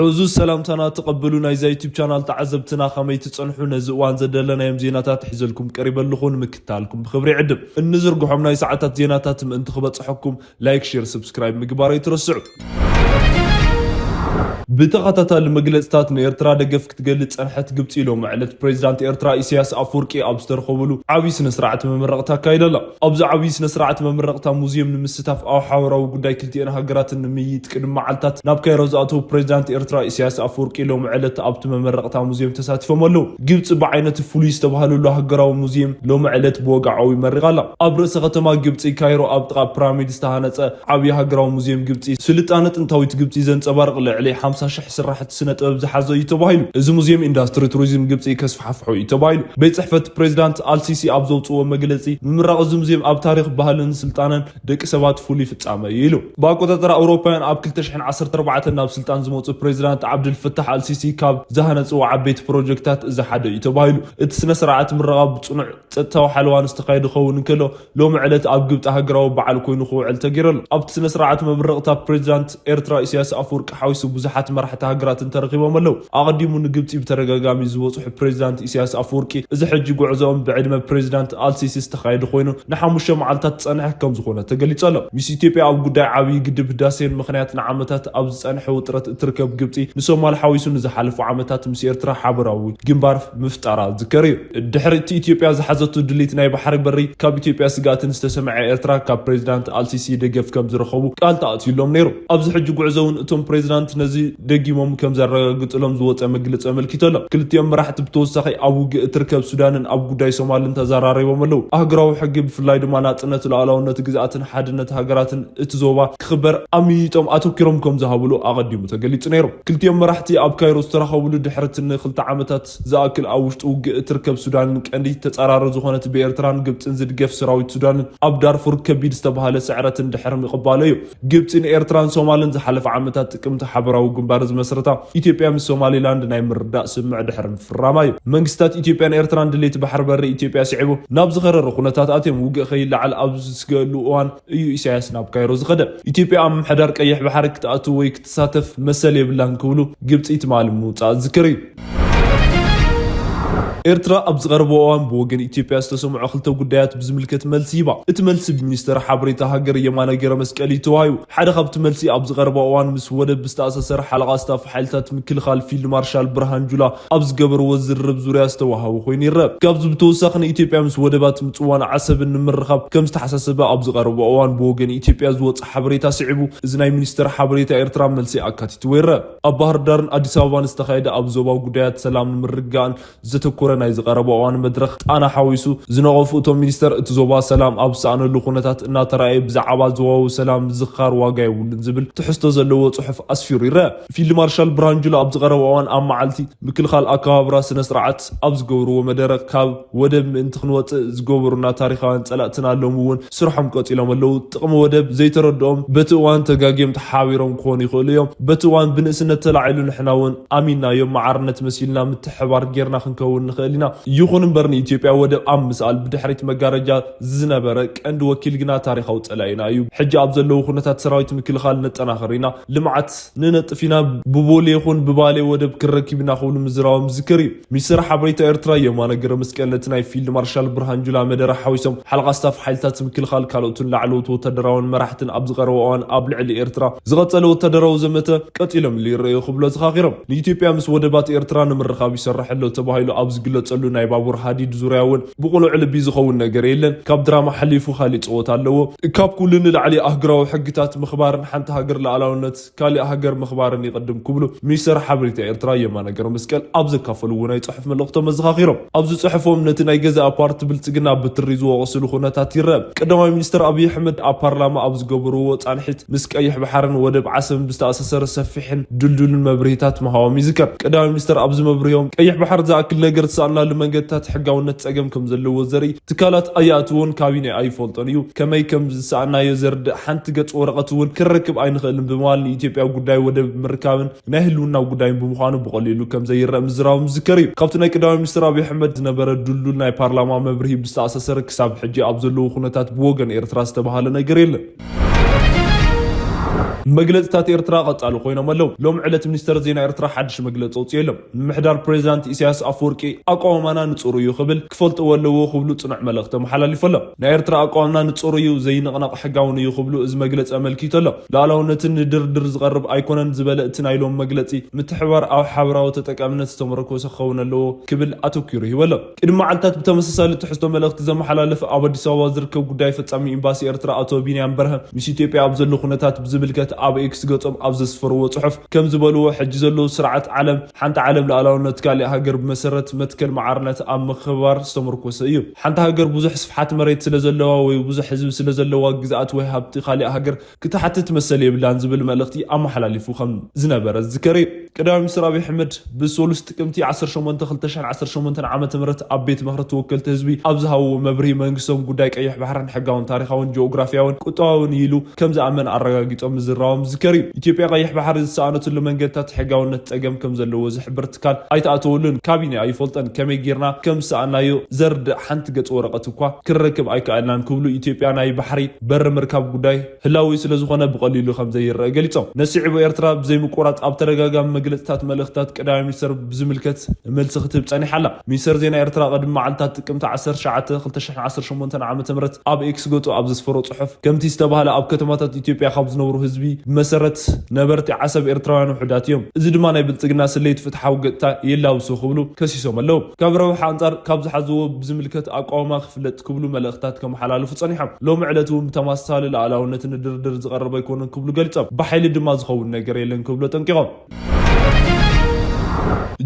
ዕዙዝ ሰላምታና ተቐበሉ ናይዛ ዩቱብ ቻናል ተዓዘብትና፣ ከመይ ትጸንሑ? ነዚ እዋን ዘደለናዮም ዜናታት ሒዘልኩም ቀሪበ ኣለኹ፣ ንምክትታልኩም ብኽብሪ ይዕድም። እንዝርግሖም ናይ ሰዓታት ዜናታት ምእንቲ ክበጽሐኩም ላይክ፣ ሼር፣ ሰብስክራይብ ምግባር ኣይትረስዑ። ብተኸታታሊ መግለጽታት ንኤርትራ ደገፍ ክትገልጽ ጸንሐት ግብጺ፣ ሎሚ ዕለት ፕሬዚዳንት ኤርትራ ኢሳያስ ኣፈወርቂ ኣብ ዝተረኸብሉ ዓብዪ ስነ ስርዓት መመረቕታ ኣካይዳ ኣላ። ኣብዚ ዓብዪ ስነ ስርዓት መመረቕታ ሙዚየም ንምስታፍ ኣብ ሓበራዊ ጉዳይ ክልቲኤን ሃገራትን ንምይይጥ ቅድሚ መዓልታት ናብ ካይሮ ዝኣተዉ ፕሬዚዳንት ኤርትራ ኢሳያስ ኣፈወርቂ ሎሚ ዕለት ኣብቲ መመረቕታ ሙዚየም ተሳቲፎም ኣለዉ። ግብጺ ብዓይነቱ ፍሉይ ዝተባህለሉ ሃገራዊ ሙዚየም ሎሚ ዕለት ብወግዓዊ መሪቓ ኣላ። ኣብ ርእሰ ከተማ ግብጺ ካይሮ ኣብ ጥቓ ፒራሚድ ዝተሃነጸ ዓብዪ ሃገራዊ ሙዚየም ግብጺ ስልጣነ ጥንታዊት ግብጺ ዘንጸባርቕ ልዕሊ ሓምሳ ሽሕ ስራሕቲ ስነ ጥበብ ዝሓዘ እዩ ተባሂሉ። እዚ ሙዚየም ኢንዱስትሪ ቱሪዝም ግብጺ ከስፋሕፍሖ እዩ ተባሂሉ። ቤት ጽሕፈት ፕሬዚዳንት ኣልሲሲ ኣብ ዘውጽእዎ መግለጺ፣ ምምራቕ እዚ ሙዚየም ኣብ ታሪኽ ባህልን ስልጣነን ደቂ ሰባት ፍሉይ ፍጻመ እዩ ኢሉ። ብኣቆጻጽራ ኣውሮፓውያን ኣብ ክልተ ሽሕን ዓሰርተ ኣርባዕተን ናብ ስልጣን ዝመጹ ፕሬዚዳንት ዓብድልፈታሕ ኣልሲሲ ካብ ዝሃነጽዎ ዓበይቲ ፕሮጀክታት እዚ ሓደ እዩ ተባሂሉ። እቲ ስነ ስርዓት ምረቓ ብጽኑዕ ጸጥታዊ ሓለዋ ዝተኻየደ ክኸውን እንከሎ፣ ሎሚ ዕለት ኣብ ግብጺ ሃገራዊ በዓል ኮይኑ ክውዕል ተገይሩ ኣሎ። ኣብቲ ስነ ስርዓት መመረቕታ ፕሬዚዳንት ኤርትራ ኢሳያስ ኣፈወርቂ ሓዊሱ ብዙሓት መራሕቲ ሃገራትን ተረኺቦም ኣለዉ። ኣቐዲሙ ንግብጺ ብተደጋጋሚ ዝበጽሑ ፕሬዚዳንት ኢሳያስ ኣፈወርቂ፣ እዚ ሕጂ ጉዕዞኦም ብዕድመ ፕሬዚዳንት ኣልሲሲ ዝተኻየደ ኮይኑ ንሓሙሽተ መዓልታት ዝጸንሐ ከም ዝኾነ ተገሊጹ ኣሎ። ምስ ኢትዮጵያ ኣብ ጉዳይ ዓብዪ ግድብ ህዳሴን ምኽንያት ንዓመታት ኣብ ዝጸንሐ ውጥረት እትርከብ ግብጺ፣ ንሶማል ሓዊሱ ንዝሓለፉ ዓመታት ምስ ኤርትራ ሓበራዊ ግንባር ምፍጣራ ዝከር እዩ። ድሕሪ እቲ ኢትዮጵያ ዝሓዘቱ ድሌት ናይ ባሕሪ በሪ ካብ ኢትዮጵያ ስግኣትን ዝተሰምዐ ኤርትራ ካብ ፕሬዚዳንት ኣልሲሲ ደገፍ ከም ዝረኸቡ ቃል ተኣትዩሎም ነይሩ። ኣብዚ ሕጂ ጉዕዞ እውን እቶም ፕሬዚዳንት ነዚ ደጊሞም ከም ዘረጋግጥሎም ዝወፀ መግለፂ ኣመልኪቱ ኣሎ። ክልቲኦም መራሕቲ ብተወሳኺ ኣብ ውግእ እትርከብ ሱዳንን ኣብ ጉዳይ ሶማልን ተዘራሪቦም ኣለዉ። ኣህጉራዊ ሕጊ ብፍላይ ድማ ናፅነት፣ ሉዓላውነት፣ ግዝኣትን ሓድነት ሃገራትን እቲ ዞባ ክኽበር ኣምይጦም ኣተኪሮም ከም ዝሃብሉ ኣቐዲሙ ተገሊጹ ነይሩ። ክልቲኦም መራሕቲ ኣብ ካይሮ ዝተራኸብሉ ድሕሪ እቲ ንክልተ ዓመታት ዝኣክል ኣብ ውሽጢ ውግእ እትርከብ ሱዳንን ቀንዲ ተጻራሪ ዝኾነት ብኤርትራን ግብጽን ዝድገፍ ሰራዊት ሱዳንን ኣብ ዳርፉር ከቢድ ዝተባህለ ስዕረትን ድሕሪ ምቕባሉ እዩ። ግብጺ ንኤርትራን ሶማልን ዝሓለፈ ዓመታት ጥቅምቲ ሓበራዊ ግንባር ዝመስረታ ኢትዮጵያ ምስ ሶማሊላንድ ናይ ምርዳእ ስምምዕ ድሕሪ ምፍራማ እዩ። መንግስታት ኢትዮጵያን ኤርትራን ድሌት ባሕሪ በሪ ኢትዮጵያ ስዒቡ ናብ ዝኸረረ ኩነታት ኣትዮም። ውግእ ከይለዓል ኣብ ዝስገእሉ እዋን እዩ ኢሳያስ ናብ ካይሮ ዝኸደ። ኢትዮጵያ ኣብ ምሕዳር ቀይሕ ባሕሪ ክትኣቱ ወይ ክትሳተፍ መሰል የብላን ክብሉ ግብጺ ትማሊ ምውጻእ ዝዝከር እዩ። ኤርትራ ኣብ ዝቐረበ እዋን ብወገን ኢትዮጵያ ዝተሰምዑ ክልተ ጉዳያት ብዝምልከት መልሲ ሂባ። እቲ መልሲ ብሚኒስተር ሓበሬታ ሃገር የማነ ገረመስቀል እዩ ተዋሂቡ። ሓደ ካብቲ መልሲ ኣብ ዝቐረበ እዋን ምስ ወደብ ብዝተኣሳሰር ሓለቓ ስታፍ ሓይልታት ምክልኻል ፊልድ ማርሻል ብርሃን ጁላ ኣብ ዝገበርዎ ዝርርብ ዙርያ ዝተዋሃቡ ኮይኑ ይረአ። ካብዚ ብተወሳኺ ንኢትዮጵያ ምስ ወደባት ምጽዋን ዓሰብን ንምርኻብ ከም ዝተሓሳሰበ ኣብ ዝቐረበ እዋን ብወገን ኢትዮጵያ ዝወጸ ሓበሬታ ስዒቡ፣ እዚ ናይ ሚኒስተር ሓበሬታ ኤርትራ መልሲ ኣካቲትዎ ይረአ። ኣብ ባህር ዳርን ኣዲስ ኣበባን ዝተኻየደ ኣብ ዞባዊ ጉዳያት ሰላም ንምርግጋእን ዘተኮረ ናይ ዝቐረበ እዋን መድረኽ ጣና ሓዊሱ ዝነቐፉ እቶም ሚኒስተር፣ እቲ ዞባ ሰላም ኣብ ዝሰኣነሉ ኩነታት እናተራእየ ብዛዕባ ዞባዊ ሰላም ምዝኽኻር ዋጋ የብሉን ዝብል ትሕዝቶ ዘለዎ ጽሑፍ ኣስፊሩ ይረአ። ፊልድ ማርሻል ብርሃን ጁላ ኣብ ዝቐረበ እዋን ኣብ መዓልቲ ምክልኻል ኣከባብራ ስነ ስርዓት ኣብ ዝገብርዎ መደረ ካብ ወደብ ምእንቲ ክንወጽእ ዝገበሩና ታሪኻውያን ጸላእትና ሎሚ እውን ስርሖም ቀጺሎም ኣለዉ። ጥቕሚ ወደብ ዘይተረድኦም በቲ እዋን ተጋግዮም ተሓቢሮም ክኾኑ ይኽእሉ እዮም። በቲ እዋን ብንእስነት ተላዒሉ ንሕና እውን ኣሚንናዮም ማዕርነት መሲልና ምትሕባር ጌርና ክንከውን ንኽእል ኢና። ይኹን እምበር ንኢትዮጵያ ወደብ ኣብ ምስኣል ብድሕሪት መጋረጃ ዝነበረ ቀንዲ ወኪል ግና ታሪኻዊ ጸላኢና እዩ። ሕጂ ኣብ ዘለዉ ኩነታት ሰራዊት ምክልኻል ነጠናኽር ኢና፣ ልምዓት ንነጥፍ ኢና፣ ብቦሌ ይኹን ብባሌ ወደብ ክንረክብ ኢና ክብሉ ምዝራቦም ዝዝከር እዩ። ሚኒስተር ሓበሬታ ኤርትራ የማነ ገብረመስቀል ነቲ ናይ ፊልድ ማርሻል ብርሃን ጁላ መደረ ሓዊሶም ሓለቓ ስታፍ ሓይልታት ምክልኻል ካልኦትን ላዕለዎት ወታደራውን መራሕትን ኣብ ዝቐረበ እዋን ኣብ ልዕሊ ኤርትራ ዝቐጸለ ወታደራዊ ዘመተ ቀጺሎም ይረኣዩ ክብሎ ዘኻኺሮም። ንኢትዮጵያ ምስ ወደባት ኤርትራ ንምርኻብ ይሰርሕ ኣሎ ተባሂሉ ኣብ ዝግለጸሉ ናይ ባቡር ሃዲድ ዙርያ እውን ብቕኑዕ ልቢ ዝኸውን ነገር የለን። ካብ ድራማ ሓሊፉ ካሊእ ጸወታ ኣለዎ። ካብ ኩሉ ንላዕሊ ኣህጉራዊ ሕግታት ምኽባርን ሓንቲ ሃገር ሉዓላውነት ካሊእ ሃገር ምኽባርን ይቕድም ክብሉ ሚኒስተር ሓበሬታ ኤርትራ የማነ ገብረመስቀል ኣብ ዘካፈልዎ ናይ ጽሑፍ መልእኽቶም ኣዘኻኺሮም። ኣብዚ ጽሑፎም ነቲ ናይ ገዛእ ፓርቲ ብልጽግና ብትሪ ዝወቐስሉ ኩነታት ይረአ። ቀዳማይ ሚኒስተር ኣብይ ኣሕመድ ኣብ ፓርላማ ኣብ ዝገበርዎ ጻንሒት ምስ ቀይሕ ባሕርን ወደብ ዓሰብን ብዝተኣሳሰረ ሰፊሕን ድልዱልን መብርሂታት ምሃቦም ይዝከር። ቀዳማይ ሚኒስተር ኣብዚ መብርሂኦም ቀይሕ ባሕሪ ዝኣክል ነገር ዝሰኣንናሉ መንገድታት ሕጋውነት ጸገም ከም ዘለዎ ዘርኢ ትካላት ኣይኣትዎን፣ ካቢነ ኣይፈልጦን እዩ። ከመይ ከም ዝሰኣንናዮ ዘርድእ ሓንቲ ገጽ ወረቐት እውን ክንረክብ ኣይንኽእልን ብምባል ንኢትዮጵያ ጉዳይ ወደብ ምርካብን ናይ ህልውና ጉዳይን ብምዃኑ ብቐሊሉ ከም ዘይረአ ምዝራቦም ዝዝከር እዩ። ካብቲ ናይ ቀዳማይ ሚኒስትር ኣብይ ኣሕመድ ዝነበረ ድልዱል ናይ ፓርላማ መብርሂ ብዝተኣሳሰረ ክሳብ ሕጂ ኣብ ዘለዉ ኩነታት ብወገን ኤርትራ ዝተባህለ ነገር የለን። መግለፅታት ኤርትራ ቀፃሊ ኮይኖም ኣለዉ። ሎም ዕለት ሚኒስተር ዜና ኤርትራ ሓድሽ መግለፂ ኣውፅኡ ኣሎ። ምምሕዳር ፕሬዚዳንት ኢሳያስ ኣፈወርቂ ኣቋውማና ንፁር እዩ ክብል ክፈልጥዎ ኣለዎ ክብሉ ፅኑዕ መልእኽቲ ኣመሓላሊፉ ኣሎ። ናይ ኤርትራ ኣቋምና ንፁር እዩ፣ ዘይንቕነቕ ሕጋውን እዩ ክብሉ እዚ መግለፂ ኣመልኪቱ ኣሎ። ሉዓላውነትን ንድርድር ዝቐርብ ኣይኮነን ዝበለ እቲ ናይ ሎም መግለፂ፣ ምትሕብባር ኣብ ሓበራዊ ተጠቃምነት ዝተመረኮሰ ክኸውን ኣለዎ ክብል ኣተኪሩ ይህበሎ። ቅድሚ መዓልታት ብተመሳሳሊ ትሕዝቶ መልእኽቲ ዘመሓላለፈ ኣብ ኣዲስ ኣበባ ዝርከብ ጉዳይ ፈጻሚ ኤምባሲ ኤርትራ ኣቶ ቢንያም በርሀ፣ ምስ ኢትዮጵያ ኣብ ዘሎ ኩነታት ብዝምልከት ኣብ ኤክስ ገጾም ኣብ ዘስፈርዎ ጽሑፍ ከም ዝበልዎ፣ ሕጂ ዘሎ ስርዓት ዓለም ሓንቲ ዓለም ሉዓላውነት ካልእ ሃገር ብመሰረት መትከል ማዕርነት ኣብ ምክብባር ዝተመርኮሰ እዩ። ሓንቲ ሃገር ብዙሕ ስፍሓት መሬት ስለ ዘለዋ ወይ ብዙሕ ህዝቢ ስለ ዘለዋ ግዝኣት ወይ ሃብቲ ካልእ ሃገር ክትሓትት መሰል የብላን ዝብል መልእኽቲ ኣመሓላሊፉ ከም ዝነበረ ዝዝከር እዩ። ቀዳማይ ሚኒስትር ኣብይ ኣሕመድ ብሰሉስ ጥቅምቲ ዓሰርተ ሸሞንተ ክልተ ሽሕን ዓሰርተ ሸሞንተን ዓመተ ምህረት ኣብ ቤት ምኽሪ ተወከልቲ ህዝቢ ኣብ ዝሃብዎ መብርሂ መንግስቶም ጉዳይ ቀይሕ ባሕርን ሕጋውን ታሪኻውን ጂኦግራፊያውን ቁጠባውን ኢሉ ከም ዝኣመን ኣረጋጊጾም ምዝራቦም ዝዝከር እዩ። ኢትዮጵያ ቀይሕ ባሕሪ ዝሰኣነትሉ መንገድታት ሕጋውነት ጸገም ከም ዘለዎ ዝሕብር ትካል ኣይተኣተወሉን። ካቢነ ኣይፈልጦን፣ ከመይ ጌርና ከም ዝሰኣናዮ ዘርድእ ሓንቲ ገጽ ወረቐት እኳ ክንረክብ ኣይከኣልናን ክብሉ ኢትዮጵያ ናይ ባሕሪ በር ምርካብ ጉዳይ ህላዊ ስለ ዝኾነ ብቐሊሉ ከም ዘይረአ ገሊጾም። ነስዒቡ ኤርትራ ብዘይምቁራጽ ኣብ ተደጋጋሚ መግለጽታት መልእኽታት ቀዳማይ ሚኒስተር ብዝምልከት መልሲ ክትህብ ጸኒሓ ኣላ። ሚኒስተር ዜና ኤርትራ ቅድሚ መዓልታት ጥቅምቲ ዓሰርተ ትሽዓተ ክልተ ሽሕን ዓሰርተ ሸሞንተን ዓመተ ምህረት ኣብ ኤክስ ገጹ ኣብ ዘስፈሮ ጽሑፍ ከምቲ ዝተባህለ ኣብ ከተማታት ኢትዮጵያ ካብ ዝነብሩ ህዝቢ ብመሰረት ነበርቲ ዓሰብ ኤርትራውያን ውሑዳት እዮም። እዚ ድማ ናይ ብልጽግና ስለይቲ ፍትሓዊ ገጽታ የላብሶ ክብሉ ከሲሶም ኣለዉ። ካብ ረብሓ ኣንጻር ካብ ዝሓዝዎ ብዝምልከት ኣቃውማ ክፍለጥ ክብሉ መልእኽታት ከመሓላልፉ ጸኒሖም። ሎም ዕለት እውን ብተመሳሳሊ ሉዓላውነት ንድርድር ዝቐረበ ኣይኮነን ክብሉ ገሊጾም። ብሓይሊ ድማ ዝኸውን ነገር የለን ክብሉ ኣጠንቂቖም።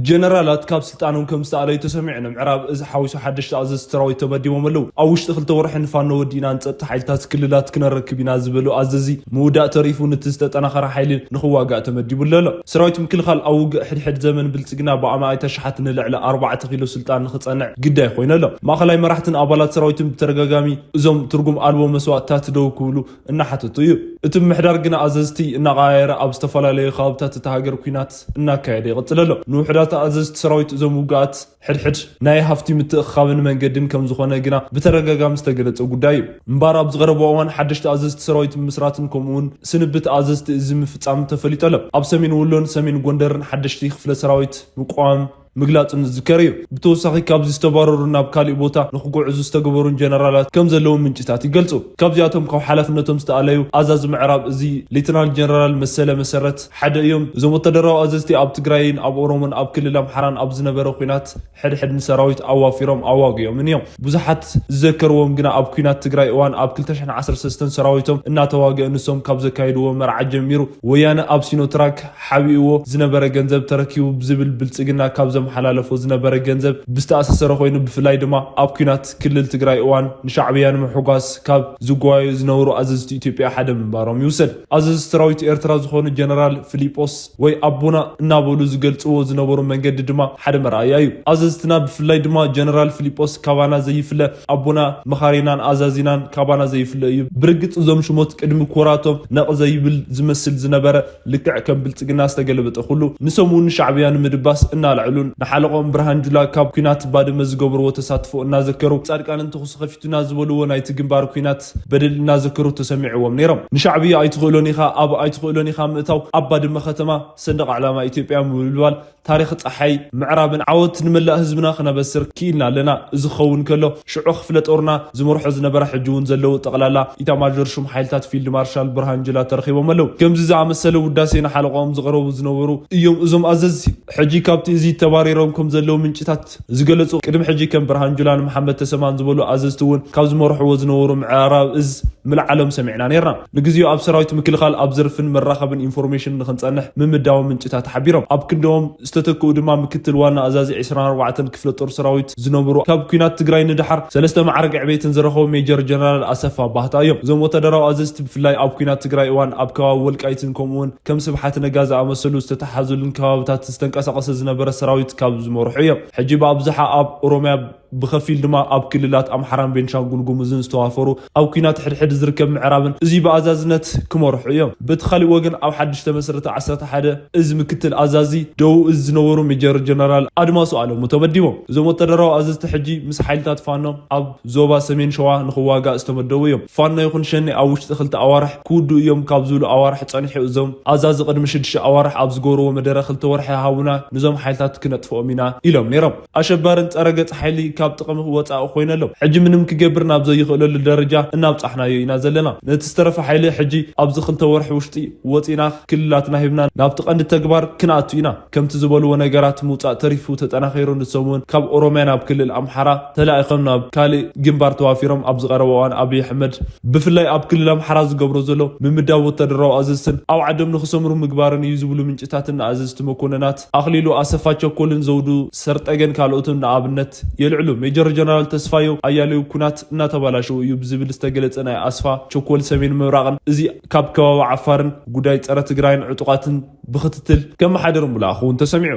ጀነራላት ካብ ስልጣኖም ከም ዝተኣለዩ ተሰሚዑ። ንምዕራብ እዚ ሓዊሱ ሓደሽቲ ኣዘዝቲ ሰራዊት ተመዲቦም ኣለዉ። ኣብ ውሽጢ ክልተ ወርሒ ንፋኖ ወዲእና ንጸጥታ ሓይልታት ክልላት ክነረክብ ኢና ዝበሉ ኣዘዚ ምውዳእ ተሪፉ ነቲ ዝተጠናኸረ ሓይሊ ንኽዋጋእ ተመዲቡ ኣሎ። ሰራዊት ምክልኻል ኣብ ውግእ ሕድሕድ ዘመን ብልጽግና ብኣማኢት ኣሽሓት ንልዕሊ ኣርባዕተ ኪሎ ስልጣን ንኽጸንዕ ግዳይ ኮይኑ ኣሎ። ማእኸላይ መራሕትን ኣባላት ሰራዊትን ብተደጋጋሚ እዞም ትርጉም ኣልቦ መስዋእትታት ደው ክብሉ እናሓተቱ እዩ። እቲ ምምሕዳር ግና ኣዘዝቲ እናቐያየረ ኣብ ዝተፈላለዩ ከባብታት እታ ሃገር ኲናት እናካየደ ይቕጽል ኣሎ። ንውሑዳት ኣዘዝቲ ሰራዊት እዞም ውግኣት ሕድሕድ ናይ ሃፍቲ ምትእኽኻብን መንገድን ከም ዝኾነ ግና ብተደጋጋሚ ዝተገለጸ ጉዳይ እዩ። እምበኣር ኣብ ዝቐረበ እዋን ሓደሽቲ ኣዘዝቲ ሰራዊት ምምስራትን ከምኡውን ስንብት ኣዘዝቲ እዚ ምፍጻም ተፈሊጡ ኣሎ። ኣብ ሰሜን ወሎን ሰሜን ጎንደርን ሓደሽቲ ክፍለ ሰራዊት ምቋም ምግላጹን ዝዝከር እዩ። ብተወሳኺ ካብዚ ዝተባረሩ ናብ ካሊእ ቦታ ንኽጉዕዙ ዝተገበሩን ጀነራላት ከም ዘለዉ ምንጭታት ይገልጹ። ካብዚኣቶም ካብ ሓላፍነቶም ዝተኣለዩ ኣዛዚ ምዕራብ እዚ ሌተናል ጀነራል መሰለ መሰረት ሓደ እዮም። እዞም ወታደራዊ ኣዘዝቲ ኣብ ትግራይን ኣብ ኦሮሞን ኣብ ክልል ኣምሓራን ኣብ ዝነበረ ኲናት ሕድሕድ ንሰራዊት ኣዋፊሮም ኣዋጊኦምን እዮም። ብዙሓት ዝዘከርዎም ግና ኣብ ኲናት ትግራይ እዋን ኣብ ክልተ ሽሕን ዓሰርተ ሰለስተን ሰራዊቶም እናተዋግአ ንሶም ካብ ዘካይድዎ መርዓ ጀሚሩ ወያነ ኣብ ሲኖትራክ ሓቢእዎ ዝነበረ ገንዘብ ተረኪቡ ብዝብል ብልጽግና ካብ ዘመሓላለፎ ዝነበረ ገንዘብ ብዝተኣሳሰረ ኮይኑ፣ ብፍላይ ድማ ኣብ ኲናት ክልል ትግራይ እዋን ንሻዕብያ ንምሕጓስ ካብ ዝጓዩ ዝነበሩ ኣዘዝቲ ኢትዮጵያ ሓደ ምንባሮም ይውሰድ። ኣዘዝቲ ሰራዊት ኤርትራ ዝኾኑ ጀነራል ፊሊጶስ ወይ ኣቦና እናበሉ ዝገልጽዎ ዝነበሩ መንገዲ ድማ ሓደ መርኣያ እዩ። ኣዘዝትና ብፍላይ ድማ ጀነራል ፊሊጶስ ካባና ዘይፍለ ኣቦና መኻሪናን ኣዛዚናን ካባና ዘይፍለ እዩ። ብርግጽ እዞም ሽሞት ቅድሚ ክቡራቶም ነቕ ዘይብል ዝመስል ዝነበረ ልክዕ ከም ብልጽግና ዝተገለበጠ ኩሉ ንሶም እውን ንሻዕብያ ንምድባስ እናልዕሉን ንሓለቆም ብርሃን ጁላ ካብ ኲናት ባድመ ዝገብርዎ ተሳትፎ እናዘከሩ ጻድቃንን ተኹሲ ከፊቱና ዝበልዎ ናይቲ ግንባር ኲናት በደል እናዘከሩ ተሰሚዕዎም ነይሮም። ንሻዕብያ ኣይትኽእሎን ኢኻ፣ ኣብ ኣይትኽእሎን ኢኻ ምእታው፣ ኣብ ባድመ ከተማ ሰንደቕ ዕላማ ኢትዮጵያ ምውልባል፣ ታሪኽ ጸሓይ ምዕራብን ዓወት ንመላእ ህዝብና ክነበስር ክኢልና ኣለና። እዚ ክኸውን ከሎ ሽዑ ክፍለ ጦርና ዝመርሖ ዝነበረ ሕጂ እውን ዘለዉ ጠቕላላ ኢታማዦር ሹም ሓይልታት ፊልድ ማርሻል ብርሃን ጁላ ተረኺቦም ኣለዉ። ከምዚ ዝኣመሰለ ውዳሴ ንሓለቆም ዝቐረቡ ዝነበሩ እዮም እዞም ኣዘዝቲ። ሕጂ ካብቲ እዚ ተባሪሮም ከም ዘለዉ ምንጭታት ዝገለጹ ቅድሚ ሕጂ ከም ብርሃን ጁላን መሓመድ ተሰማን ዝበሉ ኣዘዝቲ እውን ካብ ዝመርሕዎ ዝነበሩ ምዕራብ እዝ ምልዓሎም ሰሚዕና ነይርና። ንግዜኡ ኣብ ሰራዊት ምክልኻል ኣብ ዘርፍን መራኸብን ኢንፎርሜሽን ንክንጸንሕ ምምዳቦም ምንጭታት ሓቢሮም። ኣብ ክንድኦም ዝተተክኡ ድማ ምክትል ዋና ኣዛዚ ዕስራን ኣርባዕተን ክፍለ ጦር ሰራዊት ዝነበሩ ካብ ኲናት ትግራይ ንደሓር ሰለስተ ማዕረግ ዕቤትን ዝረኸቡ ሜጀር ጀነራል ኣሰፋ ባህታ እዮም። እዞም ወታደራዊ ኣዘዝቲ ብፍላይ ኣብ ኲናት ትግራይ እዋን ኣብ ከባቢ ወልቃይትን ከምኡውን ከም ስብሓት ነጋ ዝኣመሰሉ ዝተተሓዙሉን ከባብታት ዝተንቀሳቐሰ ዝነበረ ሰራዊት ካብ ዝመርሑ እዮም። ሕጂ ብኣብዝሓ ኣብ ኦሮሚያ ብኸፊል ድማ ኣብ ክልላት ኣምሓራን ቤንሻንጉል ጉሙዝን ዝተዋፈሩ ኣብ ኲናት ሕድሕድ ዝርከብ ምዕራብን እዚ ብኣዛዝነት ክመርሑ እዮም። በቲ ካሊእ ወገን ኣብ ሓድሽ ተመስረተ ዓሰርተ ሓደ እዚ ምክትል ኣዛዚ ደቡብ እዚ ዝነበሩ ሜጀር ጀነራል ኣድማሱ ኣለሙ ተመዲቦም። እዞም ወታደራዊ ኣዘዝቲ ሕጂ ምስ ሓይልታት ፋኖ ኣብ ዞባ ሰሜን ሸዋ ንክዋጋእ ዝተመደቡ እዮም። ፋኖ ይኹን ሸኔ ኣብ ውሽጢ ክልተ ኣዋርሕ ክውድኡ እዮም ካብ ዝብሉ ኣዋርሕ ጸኒሑ እዞም ኣዛዚ ቅድሚ ሽዱሽተ ኣዋርሕ ኣብ ዝገብርዎ መደረ ክልተ ወርሒ ሃቡና፣ ንዞም ሓይልታት ክነጥፍኦም ኢና ኢሎም ነይሮም። ኣሸባርን ጸረ ገጽ ሓይሊ ካብ ጥቕሚ ወጻኢ ኮይነሎም ሕጂ ምንም ክገብር ናብ ዘይኽእለሉ ደረጃ እናብጻሕናዮ ኢና ዘለና። ነቲ ዝተረፈ ሓይሊ ሕጂ ኣብዚ ክልተ ወርሒ ውሽጢ ወጺና ክልላትና ሂብና ናብቲ ቀንዲ ተግባር ክንኣቱ ኢና። ከምቲ ዝበልዎ ነገራት ምውጻእ ተሪፉ ተጠናኺሩ ንሶም እውን ካብ ኦሮሚያ ናብ ክልል ኣምሓራ ተላኢኾም ናብ ካልእ ግንባር ተዋፊሮም ኣብ ዝቐረበ እዋን ኣብይ ኣሕመድ ብፍላይ ኣብ ክልል ኣምሓራ ዝገብሮ ዘሎ ምምዳብ ወታደራዊ ኣዘዝትን ኣብ ዓዶም ንክሰምሩ ምግባርን እዩ ዝብሉ ምንጭታትን ንኣዘዝቲ መኮንናት ኣኽሊሉ ኣሰፋ ቸኮልን ዘውዱ ሰርጠገን ካልኦትን ንኣብነት የልዕሉ። ሜጀር ጀነራል ተስፋዮ ኣያሌው ኩናት እናተባላሸው እዩ ብዝብል ዝተገለጸ ናይ ኣስፋ ቸኮል ሰሜን ምብራቕን እዚ ካብ ከባቢ ዓፋርን ጉዳይ ጸረ ትግራይን ዕጡቓትን ብክትትል ከመሓደር ምልኣኹ እውን ተሰሚዑ።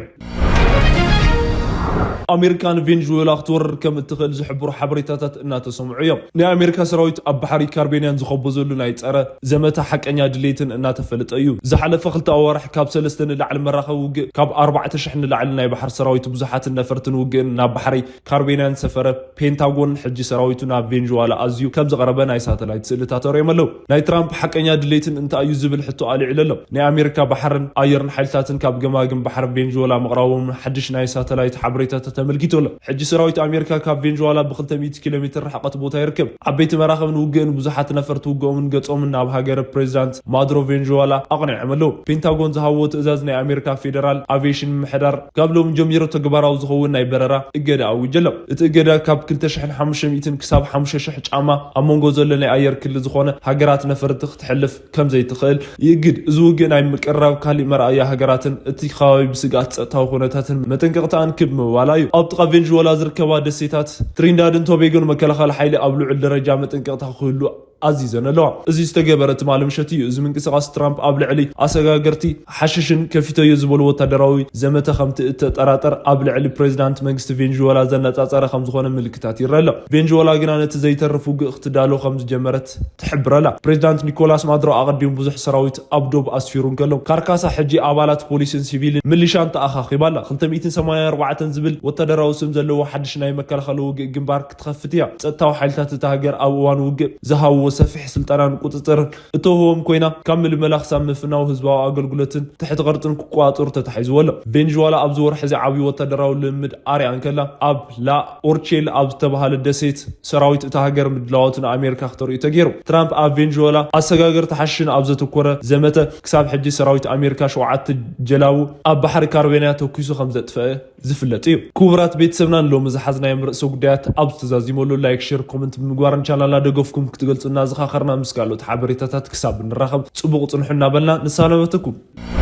ኣሜሪካ ንቬንዙዌላ ክትወርር ከም እትኽእል ዝሕብሩ ሓበሬታታት እናተሰምዑ እዮም። ናይ ኣሜሪካ ሰራዊት ኣብ ባሕሪ ካርቤንያን ዝኸበዘሉ ናይ ጸረ ዘመተ ሓቀኛ ድሌትን እናተፈለጠ እዩ። ዝሓለፈ ክልተ ኣዋርሕ ካብ ሰለስተ ንላዕሊ መራኸቢ ውግእ ካብ ኣርባዕተ ሽሕ ንላዕሊ ናይ ባሕሪ ሰራዊት ብዙሓትን ነፈርትን ውግእን ናብ ባሕሪ ካርቤንያን ሰፈረ። ፔንታጎን ሕጂ ሰራዊቱ ናብ ቬንዙዋላ ኣዝዩ ከም ዝቐረበ ናይ ሳተላይት ስእልታት ኣርእዮም ኣለዉ። ናይ ትራምፕ ሓቀኛ ድሌትን እንታይ እዩ ዝብል ሕቶ ኣልዒሉ ኣሎ። ናይ ኣሜሪካ ባሕርን ኣየርን ሓይልታትን ካብ ገማግም ባሕሪ ቬንዙዋላ ምቕራቦም ሓድሽ ናይ ሳተላይት ሓበሬታታት ተመልኪቱ ኣሎ። ሕጂ ሰራዊት ኣሜሪካ ካብ ቬንዙዋላ ብ ክልተ ሚእቲ ኪሎ ሜትር ርሕቀት ቦታ ይርከብ። ዓበይቲ መራኸብን ውግእን ብዙሓት ነፈርቲ ውግኦምን ገጾምን ናብ ሃገረ ፕሬዚዳንት ማዱሮ ቬንዙዋላ ኣቕኒዖም ኣለዉ። ፔንታጎን ዝሃብዎ ትእዛዝ ናይ ኣሜሪካ ፌደራል ኣቪዬሽን ምምሕዳር ካብ ሎሚ ጀሚሩ ተግባራዊ ዝኸውን ናይ በረራ እገዳ ኣዊጀ ኣሎ። እቲ እገዳ ካብ ክልተ ሽሕን ሓሙሽተ ሚእትን ክሳብ ሓሙሽተ ሽሕ ጫማ ኣብ መንጎ ዘሎ ናይ ኣየር ክሊ ዝኾነ ሃገራት ነፈርቲ ክትሕልፍ ከም ዘይትኽእል ይእግድ። እዚ ውግእ ናይ ምቅርራብ ካሊእ መርኣያ ሃገራትን እቲ ከባቢ ብስግኣት ጸጥታዊ ኩነታትን መጠንቀቕታ ኣንክብ ምባላ እዩ። ኣብ ጥቓ ቬንዙዌላ ዝርከባ ደሴታት ትሪንዳድን ቶቤጎን መከላኸሊ ሓይሊ ኣብ ልዑል ደረጃ መጠንቀቕታ ክህሉ ኣዚዘን ኣለዋ። እዚ ዝተገበረ ትማሊ ምሸት እዩ። እዚ ምንቅስቓስ ትራምፕ ኣብ ልዕሊ ኣሰጋገርቲ ሓሽሽን ከፊተዮ ዝበሉ ወታደራዊ ዘመተ ከምቲ እተጠራጠር ኣብ ልዕሊ ፕሬዚዳንት መንግስቲ ቬንዙዌላ ዘነጻጸረ ከም ዝኾነ ምልክታት ይረአ ኣሎ። ቬንዙዌላ ግና ነቲ ዘይተርፍ ውግእ ክትዳሎ ከም ዝጀመረት ትሕብር ኣላ። ፕሬዚዳንት ኒኮላስ ማዱሮ ኣቐዲሙ ብዙሕ ሰራዊት ኣብ ዶብ ኣስፊሩ እንከሎ፣ ካርካሳ ሕጂ ኣባላት ፖሊስን ሲቪልን ሚሊሻን ተኣኻኺባ ኣላ። ክልተ ሚእትን ሰማንያን ኣርባዕተን ዝብል ወታደራዊ ስም ዘለዎ ሓድሽ ናይ መከላኸሊ ውግእ ግንባር ክትኸፍት እያ። ጸጥታዊ ሓይልታት እታ ሃገር ኣብ እዋን ውግእ ዝሃብዎ ሰፊሕ ስልጠናን ቁጽጽርን እተውህቦም ኮይና፣ ካብ ምልመላ ክሳብ ምፍናው ህዝባዊ ኣገልግሎትን ትሕቲ ቅርጽን ክቆጻጸሩ ተታሒዝዎ ኣሎ። ቬንዙዋላ ኣብዚ ወርሒ እዚ ዓብዪ ወታደራዊ ልምምድ ኣርያ እንከላ፣ ኣብ ላ ኦርቼል ኣብ ዝተባህለ ደሴት ሰራዊት እታ ሃገር ምድላዋቱ ንኣሜሪካ ክተርእዩ ተገይሩ። ትራምፕ ኣብ ቬንዙዋላ ኣሰጋገርቲ ሓሽሽን ኣብ ዘተኮረ ዘመተ፣ ክሳብ ሕጂ ሰራዊት ኣሜሪካ ሸውዓተ ጀላቡ ኣብ ባሕሪ ካርቤንያ ተኩሱ ከም ዘጥፈአ ዝፍለጥ እዩ። ክቡራት ቤተሰብና፣ ንሎሚ ዝሓዝናዮም ርእሰ ጉዳያት ኣብዚ ተዛዚሙ ኣሎ። ላይክ፣ ሼር፣ ኮመንት ብምግባርን ቻናልና ደገፍኩም ክትገልጹ እናዘኻኸርና፣ ምስ ካልኦት ሓበሬታታት ክሳብ ንራኸብ ጽቡቕ ጽንሑ እናበልና ንሰናበተኩም።